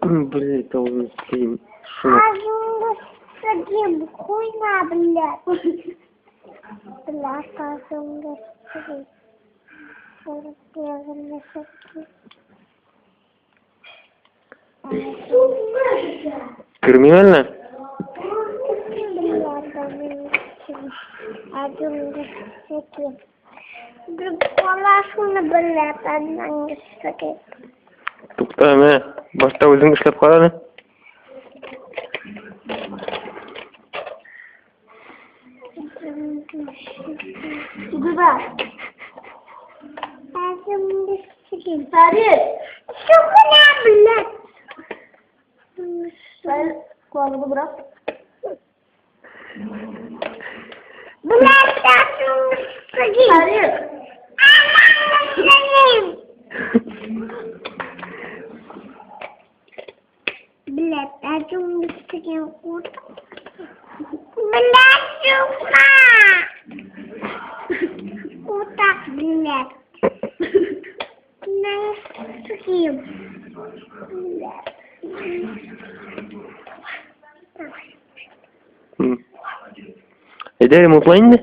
Блядь, должен стрим. Шо? Таким хуйня, блядь. Блядь, азыңды сиким. Криминально? Тукта, мә. Башта үзең эшләп кара әле. Kulağını bırak. Блядь, Блядь, Блядь, сука! Вот так, блядь. На сухим. Блядь. Әйдә, ремонтла инде.